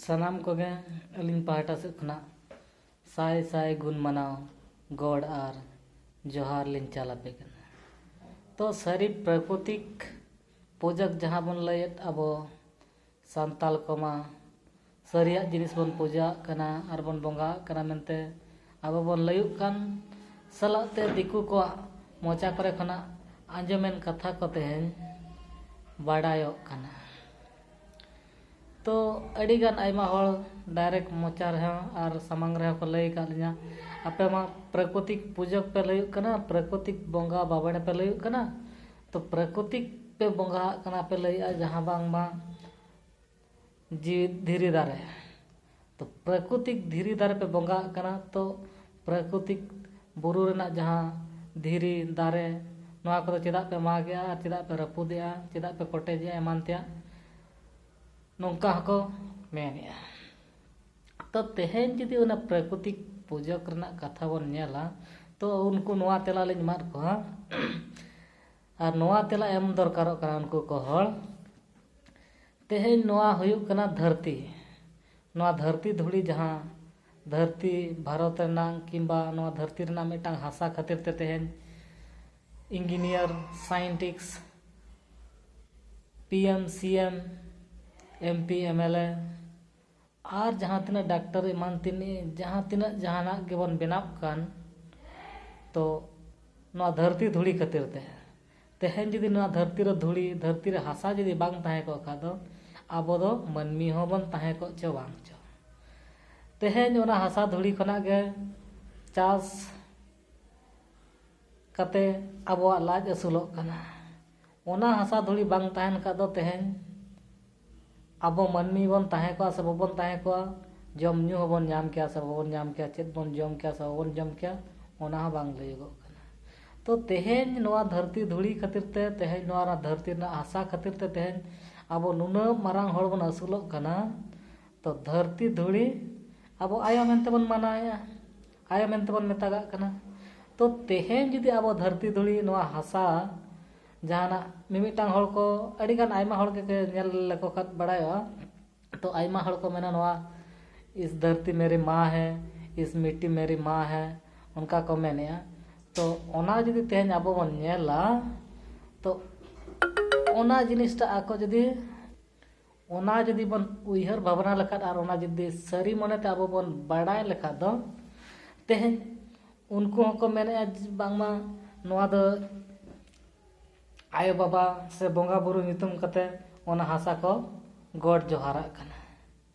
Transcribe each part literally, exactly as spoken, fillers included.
ᱥᱟᱱᱟᱢ ᱠᱚᱜᱮ ᱟᱹᱞᱤᱧ ᱯᱟᱦᱴᱟ ᱥᱮᱫ ᱠᱷᱚᱱᱟᱜ ᱥᱟᱭ ᱥᱟᱭ ᱜᱩᱱ ᱢᱟᱱᱟᱣ, ᱜᱚᱰ ᱟᱨ ᱡᱚᱦᱟᱨ ᱞᱤᱧ ᱪᱟᱞ ᱟᱯᱮ ᱠᱟᱱᱟ᱾ ᱛᱚ, ᱥᱟᱹᱨᱤ ᱯᱨᱟᱠᱨᱤᱛᱤᱠ ᱯᱩᱡᱟᱹ ᱡᱟᱦᱟᱸ ᱵᱚᱱ ᱞᱟᱹᱭᱮᱫ, ᱟᱵᱚ ᱥᱟᱱᱛᱟᱲ ᱠᱚᱢᱟ ᱥᱟᱹᱨᱤᱭᱟᱜ ᱡᱤᱱᱤᱥ ᱵᱚᱱ ᱯᱩᱡᱟᱹᱣᱟᱜ ᱠᱟᱱᱟ ᱟᱨ ᱵᱚᱱ ᱵᱚᱸᱜᱟᱣᱟᱜ ᱠᱟᱱᱟ ᱢᱮᱱᱛᱮ ᱟᱵᱚ ᱵᱚᱱ ᱞᱟᱹᱭᱩᱜ ᱠᱟᱱ ᱥᱟᱞᱟᱜ ᱛᱮ ᱫᱤᱠᱩ ᱠᱚᱣᱟᱜ ᱢᱚᱪᱟ ᱠᱚᱨᱮ ᱠᱷᱚᱱᱟᱜ ᱟᱸᱡᱚᱢᱮᱱ ᱠᱟᱛᱷᱟ ᱠᱚ ᱛᱮᱦᱮᱧ ᱵᱟᱰᱟᱭᱚᱜ ᱠᱟᱱᱟ᱾ ᱛᱚ, ᱟᱹᱰᱤᱜᱟᱱ ᱟᱭᱢᱟ ᱦᱚᱲ direct ᱢᱚᱪᱟ ᱨᱮᱦᱚᱸ ᱟᱨ ᱥᱟᱢᱟᱝ ᱨᱮᱦᱚᱸ ᱠᱚ ᱞᱟᱹᱭ ᱟᱠᱟᱫ ᱞᱤᱧᱟ, "ᱟᱯᱮ ᱢᱟ ᱯᱨᱟᱠᱨᱤᱛᱤᱠ ᱯᱩᱡᱟᱹ ᱯᱮ ᱞᱟᱹᱭᱩᱜ ᱠᱟᱱᱟ, ᱯᱨᱟᱠᱨᱤᱛᱤᱠ ᱵᱚᱸᱜᱟ ᱵᱟᱵᱲᱮ ᱯᱮ ᱞᱟᱹᱭᱩᱜ ᱠᱟᱱᱟ, ᱛᱚ ᱯᱨᱟᱠᱨᱤᱛᱤᱠ ᱯᱮ ᱵᱚᱸᱜᱟᱣᱟᱜ ᱠᱟᱱᱟ ᱯᱮ ᱞᱟᱹᱭᱮᱜᱼᱟ, ᱡᱟᱦᱟᱸ ᱵᱟᱝᱢᱟ ᱡᱤᱣᱤ ᱫᱷᱤᱨᱤ ᱫᱟᱨᱮ, ᱛᱚ ᱯᱨᱟᱠᱨᱤᱛᱤᱠ ᱫᱷᱤᱨᱤ ᱫᱟᱨᱮ ᱯᱮ ᱵᱚᱸᱜᱟᱣᱟᱜ ᱠᱟᱱᱟ, ᱛᱚ ᱯᱨᱟᱠᱨᱤᱛᱤᱠ ᱵᱩᱨᱩ ᱨᱮᱱᱟᱜ ᱡᱟᱦᱟᱸ ᱫᱷᱤᱨᱤ ᱫᱟᱨᱮ, ᱱᱚᱣᱟ ᱠᱚᱫᱚ ᱪᱮᱫᱟᱜ ᱯᱮ ᱢᱟᱜᱮᱜᱼᱟ ᱟᱨ ᱪᱮᱫᱟᱜ ᱯᱮ ᱨᱟᱹᱯᱩᱫᱮᱜᱼᱟ, ᱪᱮᱫᱟᱜ ᱯᱮ ᱠᱚᱴᱮᱡᱮᱜᱼᱟ?" ᱮᱢᱟᱱ ᱛᱮᱭᱟᱜ ᱱᱚᱝᱠᱟ ᱦᱚᱸᱠᱚ ᱢᱮᱱᱮᱜᱼᱟ᱾ ᱛᱚ, ᱛᱮᱦᱮᱧ ᱡᱩᱫᱤ ᱚᱱᱟ ᱯᱨᱟᱠᱨᱤᱛᱤᱠ ᱯᱩᱡᱟᱹ ᱨᱮᱱᱟᱜ ᱠᱟᱛᱷᱟ ᱵᱚᱱ ᱧᱮᱞᱟ, ᱛᱚ ᱩᱱᱠᱩ ᱱᱚᱣᱟ ᱛᱮᱞᱟ ᱞᱤᱧ ᱮᱢᱟᱫ ᱠᱚᱣᱟ᱾ ᱟᱨ ᱱᱚᱣᱟ ᱛᱮᱞᱟ ᱮᱢ ᱫᱚᱨᱠᱟᱨᱚᱜ ᱠᱟᱱᱟ ᱩᱱᱠᱩ ᱠᱚ ᱦᱚᱲ᱾ ᱛᱮᱦᱮᱧ ᱱᱚᱣᱟ ᱦᱩᱭᱩᱜ ᱠᱟᱱᱟ ᱫᱷᱟᱹᱨᱛᱤ᱾ ᱱᱚᱣᱟ ᱫᱷᱟᱹᱨᱛᱤ ᱫᱷᱩᱲᱤ, ᱡᱟᱦᱟᱸ ᱫᱷᱟᱹᱨᱛᱤ ᱵᱷᱟᱨᱚᱛ ᱨᱮᱱᱟᱝ ᱠᱤᱝᱵᱟ ᱱᱚᱣᱟ ᱫᱷᱟᱹᱨᱛᱤ ᱨᱮᱱᱟᱜ ᱢᱤᱫᱴᱟᱝ ᱦᱟᱥᱟ ᱠᱷᱟᱹᱛᱤᱨ ᱛᱮ ᱛᱮᱦᱮᱧ engineer, scientist, P M, C M, M P, M L A ᱟᱨ ᱡᱟᱦᱟᱸ ᱛᱤᱱᱟᱹᱜ ᱰᱟᱠᱛᱟᱨ ᱮᱢᱟᱱ ᱛᱮᱱᱤᱡ, ᱡᱟᱦᱟᱸ ᱛᱤᱱᱟᱹᱜ ᱡᱟᱦᱟᱱᱟᱜ ᱜᱮᱵᱚᱱ ᱵᱮᱱᱟᱜ ᱠᱟᱱ, ᱛᱚ ᱱᱚᱣᱟ ᱫᱷᱟᱹᱨᱛᱤ ᱫᱷᱩᱲᱤ ᱠᱷᱟᱹᱛᱤᱨ ᱛᱮ᱾ ᱛᱮᱦᱮᱧ ᱡᱩᱫᱤ ᱱᱚᱣᱟ ᱫᱷᱟᱹᱨᱛᱤ ᱨᱮ ᱫᱷᱩᱲᱤ, ᱫᱷᱟᱹᱨᱛᱤ ᱨᱮ ᱦᱟᱥᱟ ᱡᱩᱫᱤ ᱵᱟᱝ ᱛᱟᱦᱮᱸ ᱠᱚᱜ ᱠᱷᱟᱱ ᱫᱚ, ᱟᱵᱚ ᱫᱚ ᱢᱟᱹᱱᱢᱤ ᱦᱚᱸᱵᱚᱱ ᱛᱟᱦᱮᱸ ᱠᱚᱜ ᱪᱚ ᱵᱟᱝ ᱪᱚ᱾ ᱛᱮᱦᱮᱧ ᱚᱱᱟ ᱦᱟᱥᱟ ᱫᱷᱩᱲᱤ ᱠᱷᱚᱱᱟᱜ ᱜᱮ ᱪᱟᱥ ᱠᱟᱛᱮ ᱟᱵᱚᱣᱟᱜ ᱞᱟᱡ ᱟᱹᱥᱩᱞᱚᱜ ᱠᱟᱱᱟ᱾ ᱚᱱᱟ ᱦᱟᱥᱟ ᱫᱷᱩᱲᱤ ᱵᱟᱝ ᱛᱟᱦᱮᱱ ᱠᱷᱟᱱ ᱫᱚ ᱛᱮᱦᱮᱧ ᱟᱵᱚ ᱢᱟᱹᱱᱢᱤ ᱵᱚᱱ ᱛᱟᱦᱮᱸ ᱠᱚᱜᱼᱟ ᱥᱮ ᱵᱟᱵᱚᱱ ᱛᱟᱦᱮᱸ ᱠᱚᱜᱼᱟ, ᱡᱚᱢ ᱧᱩ ᱦᱚᱸᱵᱚᱱ ᱧᱟᱢ ᱠᱮᱭᱟ ᱥᱮ ᱵᱟᱵᱚᱱ ᱧᱟᱢ ᱠᱮᱭᱟ, ᱪᱮᱫ ᱵᱚᱱ ᱡᱚᱢ ᱠᱮᱭᱟ ᱥᱮ ᱵᱟᱵᱚᱱ ᱡᱚᱢ ᱠᱮᱭᱟ, ᱚᱱᱟ ᱦᱚᱸ ᱵᱟᱝ ᱞᱟᱹᱭᱚᱜᱚᱜ ᱠᱟᱱᱟ᱾ ᱛᱚ ᱛᱮᱦᱮᱧ ᱱᱚᱣᱟ ᱫᱷᱟᱹᱨᱛᱤ ᱫᱷᱩᱲᱤ ᱠᱷᱟᱹᱛᱤᱨ ᱛᱮ, ᱛᱮᱦᱮᱧ ᱱᱚᱣᱟ ᱫᱷᱟᱹᱨᱛᱤ ᱨᱮᱱᱟᱜ ᱦᱟᱥᱟ ᱠᱷᱟᱹᱛᱤᱨ ᱛᱮ ᱛᱮᱦᱮᱧ ᱟᱵᱚ ᱱᱩᱱᱟᱹᱜ ᱢᱟᱨᱟᱝ ᱦᱚᱲ ᱵᱚᱱ ᱟᱹᱥᱩᱞᱚᱜ ᱠᱟᱱᱟ᱾ ᱛᱚ ᱫᱷᱟᱹᱨᱛᱤ ᱫᱷᱩᱲᱤ ᱟᱵᱚ ᱟᱭᱳ ᱢᱮᱱᱛᱮ ᱵᱚᱱ ᱢᱟᱱᱟᱣᱮᱫᱼᱟ, ᱟᱭᱳ ᱢᱮᱱᱛᱮ ᱵᱚᱱ ᱢᱮᱛᱟᱜᱟᱜ ᱠᱟᱱᱟ᱾ ᱛᱚ ᱛᱮᱦᱮᱧ ᱡᱩᱫᱤ ᱟᱵᱚ ᱫᱷᱟᱹᱨᱛᱤ ᱫᱷᱩᱲᱤ, ᱱᱚᱣᱟ ᱦᱟᱥᱟ, ᱡᱟᱦᱟᱱᱟᱜ ᱢᱤᱢᱤᱫᱴᱟᱝ ᱦᱚᱲ ᱠᱚ, ᱟᱹᱰᱤᱜᱟᱱ ᱟᱭᱢᱟ ᱦᱚᱲ ᱜᱮ ᱧᱮᱞ ᱞᱮᱠᱚ ᱠᱷᱟᱱ ᱵᱟᱲᱟᱭᱚᱜᱼᱟ, ᱛᱚ ᱟᱭᱢᱟ ᱦᱚᱲ ᱠᱚ ᱢᱮᱱᱟ ᱱᱚᱣᱟ, "ᱤᱥ ᱫᱷᱟᱹᱨᱛᱤ ᱢᱮᱨᱤ ᱢᱟᱸ ᱦᱮ, ᱤᱥ ᱢᱤᱴᱴᱤ ᱢᱮᱨᱤ ᱢᱟᱸ ᱦᱮ", ᱚᱱᱠᱟ ᱠᱚ ᱢᱮᱱᱮᱜᱼᱟ᱾ ᱛᱚ ᱚᱱᱟ ᱡᱩᱫᱤ ᱛᱮᱦᱮᱧ ᱟᱵᱚ ᱵᱚᱱ ᱧᱮᱞᱟ, ᱛᱚ ᱚᱱᱟ ᱡᱤᱱᱤᱥᱴᱟ ᱟᱠᱚ ᱡᱩᱫᱤ, ᱚᱱᱟ ᱡᱩᱫᱤ ᱵᱚᱱ ᱩᱭᱦᱟᱹᱨ ᱵᱷᱟᱵᱽᱱᱟ ᱞᱮᱠᱷᱟᱱ ᱟᱨ ᱚᱱᱟ ᱡᱩᱫᱤ ᱥᱟᱹᱨᱤ ᱢᱚᱱᱮᱛᱮ ᱟᱵᱚ ᱵᱚᱱ ᱵᱟᱲᱟᱭ ᱞᱮᱠᱷᱟᱱ ᱫᱚ, ᱛᱮᱦᱮᱧ ᱩᱱᱠᱩ ᱦᱚᱸᱠᱚ ᱢᱮᱱᱮᱜᱼᱟ ᱡᱮ ᱵᱟᱝᱢᱟ ᱱᱚᱣᱟ ᱫᱚ ᱟᱭᱳ ᱵᱟᱵᱟ ᱥᱮ ᱵᱚᱸᱜᱟ ᱵᱩᱨᱩ ᱧᱩᱛᱩᱢ ᱠᱟᱛᱮ ᱚᱱᱟ ᱦᱟᱥᱟ ᱠᱚ ᱜᱚᱰ ᱡᱚᱦᱟᱨᱟᱜ ᱠᱟᱱᱟ᱾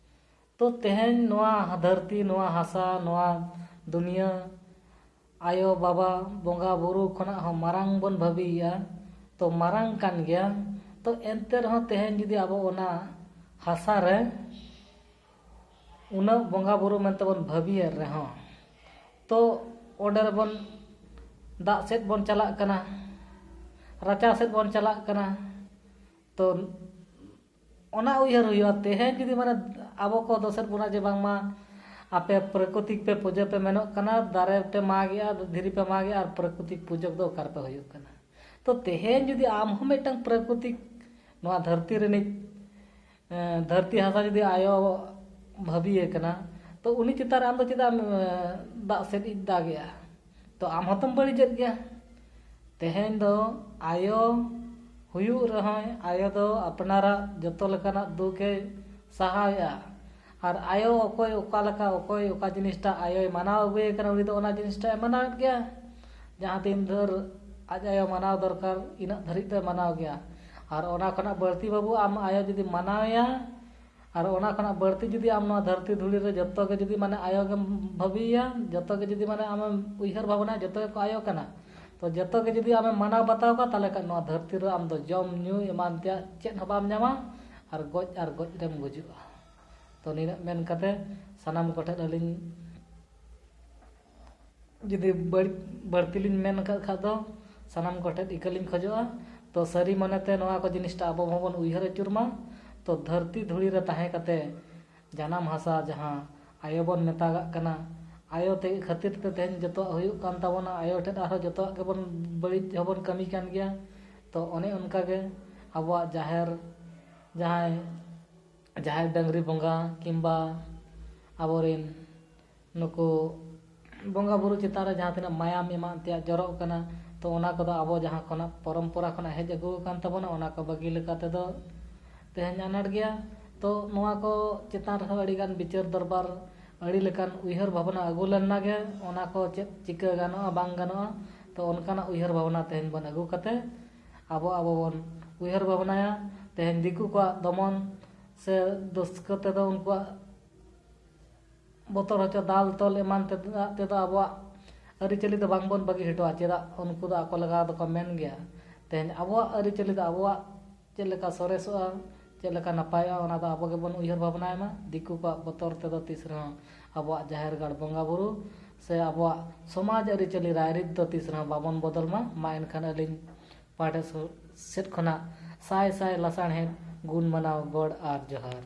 ᱛᱚ ᱛᱮᱦᱮᱧ ᱱᱚᱣᱟ ᱫᱷᱟᱹᱨᱛᱤ, ᱱᱚᱣᱟ ᱦᱟᱥᱟ, ᱱᱚᱣᱟ ᱫᱩᱱᱤᱭᱟᱹ ᱟᱭᱳ ᱵᱟᱵᱟ ᱵᱚᱸᱜᱟ ᱵᱩᱨᱩ ᱠᱷᱚᱱᱟᱜ ᱦᱚᱸ ᱢᱟᱨᱟᱝ ᱵᱚᱱ ᱵᱷᱟᱹᱵᱤᱭᱮᱜᱼᱟ᱾ ᱛᱚ ᱢᱟᱨᱟᱝ ᱠᱟᱱ ᱜᱮᱭᱟ᱾ ᱛᱚ ᱮᱱᱛᱮ ᱨᱮᱦᱚᱸ ᱛᱮᱦᱮᱧ ᱡᱩᱫᱤ ᱟᱵᱚ ᱚᱱᱟ ᱦᱟᱥᱟ ᱨᱮ ᱩᱱᱟᱹᱜ ᱵᱚᱸᱜᱟ ᱵᱩᱨᱩ ᱢᱮᱱᱛᱮ ᱵᱚᱱ ᱵᱷᱟᱹᱵᱤᱭᱮᱫ ᱨᱮᱦᱚᱸ, ᱛᱚ ᱚᱸᱰᱮ ᱨᱮᱵᱚᱱ ᱫᱟᱜ ᱥᱮᱫ ᱵᱚᱱ ᱪᱟᱞᱟᱜ ᱠᱟᱱᱟ, ᱨᱟᱪᱟ ᱥᱮᱫ ᱵᱚᱱ ᱪᱟᱞᱟᱜ ᱠᱟᱱᱟ᱾ ᱛᱚ ᱚᱱᱟ ᱩᱭᱦᱟᱹᱨ ᱦᱩᱭᱩᱜᱼᱟ, ᱛᱮᱦᱮᱧ ᱡᱩᱫᱤ ᱢᱟᱱᱮ ᱟᱵᱚ ᱠᱚ ᱫᱚᱥᱮᱫ ᱵᱚᱱᱟ ᱡᱮ ᱵᱟᱝᱢᱟ ᱟᱯᱮ ᱯᱨᱟᱠᱨᱤᱛᱤᱠ ᱯᱮ ᱯᱩᱡᱟᱹ ᱯᱮ ᱢᱮᱱᱚᱜ ᱠᱟᱱᱟ, ᱫᱟᱨᱮ ᱯᱮ ᱢᱟᱜᱮᱜᱼᱟ, ᱫᱷᱤᱨᱤ ᱯᱮ ᱢᱟᱜᱮᱜᱼᱟ, ᱟᱨ ᱯᱨᱟᱠᱨᱤᱛᱤᱠ ᱯᱩᱡᱟᱹ ᱫᱚ ᱚᱠᱟ ᱨᱮᱯᱮ ᱦᱩᱭᱩᱜ ᱠᱟᱱᱟ? ᱛᱚ ᱛᱮᱦᱮᱧ ᱡᱩᱫᱤ ᱟᱢ ᱦᱚᱸ ᱢᱤᱫᱴᱟᱝ ᱯᱨᱟᱠᱨᱤᱛᱤᱠ, ᱱᱚᱣᱟ ᱫᱷᱟᱹᱨᱛᱤ ᱨᱤᱱᱤᱡ, ᱮᱸ, ᱫᱷᱟᱹᱨᱛᱤ ᱦᱟᱥᱟ ᱡᱩᱫᱤ ᱟᱭᱳ ᱵᱷᱟᱹᱵᱤᱭᱮ ᱠᱟᱱᱟ, ᱛᱚ ᱩᱱᱤ ᱪᱮᱛᱟᱱ ᱨᱮ ᱟᱢ ᱫᱚ ᱪᱮᱫᱟᱜ ᱮᱢ, ᱮᱸ, ᱫᱟᱜ ᱥᱮᱫ ᱤᱡ ᱫᱟᱜᱮᱜᱼᱟ? ᱛᱚ ᱟᱢ ᱦᱚᱸᱛᱚᱢ ᱵᱟᱹᱲᱤᱡᱮᱫ ᱜᱮᱭᱟ᱾ ᱛᱮᱦᱮᱧ ᱫᱚ ᱟᱭᱳ ᱦᱩᱭᱩᱜ ᱨᱮᱦᱚᱸᱭ, ᱟᱭᱳ ᱫᱚ ᱟᱯᱱᱟᱨᱟᱜ ᱡᱚᱛᱚ ᱞᱮᱠᱟᱱᱟᱜ ᱫᱩᱠᱮ ᱥᱟᱦᱟᱣᱮᱜᱼᱟ᱾ ᱟᱨ ᱟᱭᱳ ᱚᱠᱚᱭ ᱚᱠᱟ ᱞᱮᱠᱟ, ᱚᱠᱚᱭ ᱚᱠᱟ ᱡᱤᱱᱤᱥᱴᱟ ᱟᱭᱳᱭ ᱢᱟᱱᱟᱣ ᱟᱹᱜᱩᱭᱮ ᱠᱟᱱᱟ, ᱩᱱᱤ ᱫᱚ ᱚᱱᱟ ᱡᱤᱱᱤᱥᱴᱟᱭ ᱢᱟᱱᱟᱣᱮᱫ ᱜᱮᱭᱟ᱾ ᱡᱟᱦᱟᱸ ᱛᱤᱱ ᱵᱷᱳᱨ ᱟᱡ ᱟᱭᱳ ᱢᱟᱱᱟᱣ ᱫᱚᱨᱠᱟᱨ, ᱤᱱᱟᱹᱜ ᱫᱷᱟᱹᱨᱤᱡ ᱫᱚᱭ ᱢᱟᱱᱟᱣ ᱜᱮᱭᱟ᱾ ᱟᱨ ᱚᱱᱟ ᱠᱷᱚᱱᱟᱜ ᱵᱟᱹᱲᱛᱤ, ᱵᱟᱹᱵᱩ, ᱟᱢ ᱟᱭᱳ ᱡᱩᱫᱤ ᱢᱟᱱᱟᱣᱮᱭᱟ, ᱟᱨ ᱚᱱᱟ ᱠᱷᱚᱱᱟᱜ ᱵᱟᱹᱲᱛᱤ ᱡᱩᱫᱤ ᱟᱢ ᱱᱚᱣᱟ ᱫᱷᱟᱹᱨᱛᱤ ᱫᱷᱩᱲᱤ ᱨᱮ ᱡᱚᱛᱚ ᱜᱮ ᱡᱩᱫᱤ ᱢᱟᱱᱮ ᱟᱭᱳ ᱜᱮᱢ ᱵᱷᱟᱹᱵᱤᱭᱮᱭᱟ, ᱡᱚᱛᱚ ᱜᱮ ᱡᱩᱫᱤ ᱢᱟᱱᱮ ᱟᱢᱮᱢ ᱩᱭᱦᱟᱹᱨ ᱵᱷᱟᱵᱽᱱᱟᱭᱟ, ᱡᱚᱛᱚ ᱜᱮᱠᱚ ᱟᱭᱳ ᱠᱟᱱᱟ, ᱛᱚ ᱡᱚᱛᱚ ᱜᱮ ᱡᱩᱫᱤ ᱟᱢᱮᱢ ᱢᱟᱱᱟᱣ ᱵᱟᱛᱟᱣ ᱠᱚᱣᱟ, ᱛᱟᱦᱚᱞᱮ ᱠᱷᱟᱱ ᱱᱚᱣᱟ ᱫᱷᱟᱹᱨᱛᱤ ᱨᱮ ᱟᱢ ᱫᱚ ᱡᱚᱢ ᱧᱩ ᱮᱢᱟᱱ ᱛᱮᱭᱟᱜ ᱪᱮᱫ ᱦᱚᱸ ᱵᱟᱢ ᱧᱟᱢᱟ, ᱟᱨ ᱜᱚᱡ ᱟᱨ ᱜᱚᱡ ᱨᱮᱢ ᱜᱩᱡᱩᱜᱼᱟ᱾ ᱛᱚ ᱱᱤᱱᱟᱹᱜ ᱢᱮᱱ ᱠᱟᱛᱮ ᱥᱟᱱᱟᱢ ᱠᱚᱴᱷᱮᱱ ᱟᱹᱞᱤᱧ ᱡᱩᱫᱤ ᱵᱟᱹᱲ-, ᱵᱟᱹᱲᱛᱤ ᱞᱤᱧ ᱢᱮᱱ ᱟᱠᱟᱫ ᱠᱷᱟᱡ ᱫᱚ ᱥᱟᱱᱟᱢ ᱠᱚᱴᱷᱮᱱ ᱤᱠᱟᱹ ᱞᱤᱧ ᱠᱷᱚᱡᱚᱜᱼᱟ᱾ ᱛᱚ ᱥᱟᱹᱨᱤ ᱢᱚᱱᱮᱛᱮ ᱱᱚᱣᱟ ᱠᱚ ᱡᱤᱱᱤᱥᱴᱟ ᱟᱵᱚ ᱦᱚᱸᱵᱚᱱ ᱩᱭᱦᱟᱹᱨ ᱟᱹᱪᱩᱨ ᱢᱟ᱾ ᱛᱚ ᱫᱷᱟᱹᱨᱛᱤ ᱫᱷᱩᱲᱤ ᱨᱮ ᱛᱟᱦᱮᱸ ᱠᱟᱛᱮ ᱡᱟᱱᱟᱢ ᱦᱟᱥᱟ ᱡᱟᱦᱟᱸ ᱟᱭᱳ ᱵᱚᱱ ᱢᱮᱛᱟᱜᱟᱜ ᱠᱟᱱᱟ, ᱟᱭᱳ ᱛᱮ ᱠᱷᱟᱹᱛᱤᱨ ᱛᱮ ᱛᱮᱦᱮᱧ ᱡᱚᱛᱚᱣᱟᱜ ᱦᱩᱭᱩᱜ ᱠᱟᱱ ᱛᱟᱵᱚᱱᱟ, ᱟᱭᱳ ᱴᱷᱮᱱ ᱟᱨᱦᱚᱸ ᱡᱚᱛᱚᱣᱟᱜ ᱜᱮᱵᱚᱱ ᱵᱟᱹᱲᱤᱡ ᱦᱚᱸᱵᱚᱱ ᱠᱟᱹᱢᱤ ᱠᱟᱱ ᱜᱮᱭᱟ᱾ ᱛᱚ ᱚᱱᱮ ᱚᱱᱠᱟ ᱜᱮ ᱟᱵᱚᱣᱟᱜ ᱡᱟᱦᱮᱨ ᱡᱟᱦᱟᱸᱭ ᱡᱟᱦᱮᱨ ᱰᱟᱹᱝᱨᱤ ᱵᱚᱸᱜᱟ ᱠᱤᱝᱵᱟ ᱟᱵᱚᱨᱮᱱ ᱱᱩᱠᱩ ᱵᱚᱸᱜᱟ ᱵᱩᱨᱩ ᱪᱮᱛᱟᱱ ᱨᱮ ᱡᱟᱦᱟᱸ ᱛᱤᱱᱟᱹᱜ ᱢᱟᱭᱟᱢ ᱮᱢᱟᱱ ᱛᱮᱭᱟᱜ ᱡᱚᱨᱚᱜ ᱠᱟᱱᱟ, ᱛᱚ ᱚᱱᱟ ᱠᱚᱫᱚ ᱟᱵᱚ ᱡᱟᱦᱟᱸ ᱠᱷᱚᱱᱟᱜ ᱯᱚᱨᱚᱢᱯᱚᱨᱟ ᱠᱷᱚᱱᱟᱜ ᱦᱮᱡ ᱟᱹᱜᱩ ᱟᱠᱟᱱ ᱛᱟᱵᱚᱱᱟ, ᱚᱱᱟ ᱠᱚ ᱵᱟᱹᱜᱤ ᱞᱮᱠᱟ ᱛᱮᱫᱚ ᱛᱮᱦᱮᱧ ᱟᱱᱟᱴ ᱜᱮᱭᱟ᱾ ᱛᱚ ᱱᱚᱣᱟ ᱠᱚ ᱪᱮᱛᱟᱱ ᱨᱮᱦᱚᱸ ᱟᱹᱰᱤᱜᱟᱱ ᱵᱤᱪᱟᱹᱨ ᱫᱚᱨᱵᱟᱨ, ᱟᱹᱰᱤ ᱞᱮᱠᱟᱱ ᱩᱭᱦᱟᱹᱨ ᱵᱷᱟᱵᱽᱱᱟ ᱟᱹᱜᱩ ᱞᱮᱱᱟ ᱜᱮ, ᱚᱱᱟ ᱠᱚ ᱪᱮᱫ ᱪᱤᱠᱟᱹ ᱜᱟᱱᱚᱜᱼᱟ ᱵᱟᱝ ᱜᱟᱱᱚᱜᱼᱟ᱾ ᱛᱚ ᱚᱱᱠᱟᱱᱟᱜ ᱩᱭᱦᱟᱹᱨ ᱵᱷᱟᱵᱽᱱᱟ ᱛᱮᱦᱮᱧ ᱵᱚᱱ ᱟᱹᱜᱩ ᱠᱟᱛᱮ ᱟᱵᱚ, ᱟᱵᱚ ᱵᱚᱱ ᱩᱭᱦᱟᱹᱨ ᱵᱷᱟᱵᱽᱱᱟᱭᱟ᱾ ᱛᱮᱦᱮᱧ ᱫᱤᱠᱩ ᱠᱚᱣᱟᱜ ᱫᱚᱢᱚᱱ ᱥᱮ ᱨᱟᱹᱥᱠᱟᱹ ᱛᱮᱫᱚ ᱩᱱᱠᱩᱣᱟᱜ ᱵᱚᱛᱚᱨ ᱦᱚᱪᱚ ᱫᱟᱞ ᱛᱚᱞ ᱮᱢᱟᱱ ᱛᱮᱫᱟᱜ ᱛᱮᱫᱚ ᱟᱵᱚᱣᱟᱜ ᱟᱹᱨᱤᱪᱟᱹᱞᱤ ᱫᱚ ᱵᱟᱝᱵᱚᱱ ᱵᱟᱹᱜᱤ ᱦᱚᱴᱚᱣᱟᱜᱼᱟ᱾ ᱪᱮᱫᱟᱜ? ᱩᱱᱠᱩ ᱫᱚ ᱟᱠᱚ ᱞᱮᱠᱟ ᱫᱚᱠᱚ ᱢᱮᱱ ᱜᱮᱭᱟ᱾ ᱛᱮᱦᱮᱧ ᱟᱵᱚᱣᱟᱜ ᱟᱹᱨᱤᱪᱟᱹᱞᱤ ᱫᱚ ᱟᱵᱚᱣᱟᱜ ᱪᱮᱫ ᱞᱮᱠᱟ ᱥᱚᱨᱮᱥᱚᱜᱼᱟ, ᱪᱮᱫ ᱞᱮᱠᱟ ᱱᱟᱯᱟᱭᱚᱜᱼᱟ, ᱚᱱᱟ ᱫᱚ ᱟᱵᱚ ᱜᱮᱵᱚᱱ ᱩᱭᱦᱟᱹᱨ ᱵᱷᱟᱵᱽᱱᱟᱭ ᱢᱟ᱾ ᱫᱤᱠᱩ ᱠᱚᱣᱟᱜ ᱵᱚᱛᱚᱨ ᱛᱮᱫᱚ ᱛᱤᱥ ᱨᱮᱦᱚᱸ ᱟᱵᱚᱣᱟᱜ ᱡᱟᱦᱮᱨ ᱜᱟᱲ ᱵᱚᱸᱜᱟ ᱵᱩᱨᱩ ᱥᱮ ᱟᱵᱚᱣᱟᱜ ᱥᱚᱢᱟᱡᱽ ᱟᱹᱨᱤᱪᱟᱹᱞᱤ ᱨᱟᱭᱨᱤᱛ ᱫᱚ ᱛᱤᱥ ᱨᱮᱦᱚᱸ ᱵᱟᱵᱚᱱ ᱵᱚᱫᱚᱞ ᱢᱟ᱾ ᱢᱟ ᱮᱱᱠᱷᱟᱱ ᱟᱹᱞᱤᱧ ᱯᱟᱦᱴᱟ ᱥᱮᱫ ᱠᱷᱚᱱᱟᱜ ᱥᱟᱭ ᱥᱟᱭ ᱞᱟᱥᱟᱲᱦᱮᱫ ᱜᱩᱱ ᱢᱟᱱᱟᱣ ᱜᱚᱰ ᱟᱨ ᱡᱚᱦᱟᱨ᱾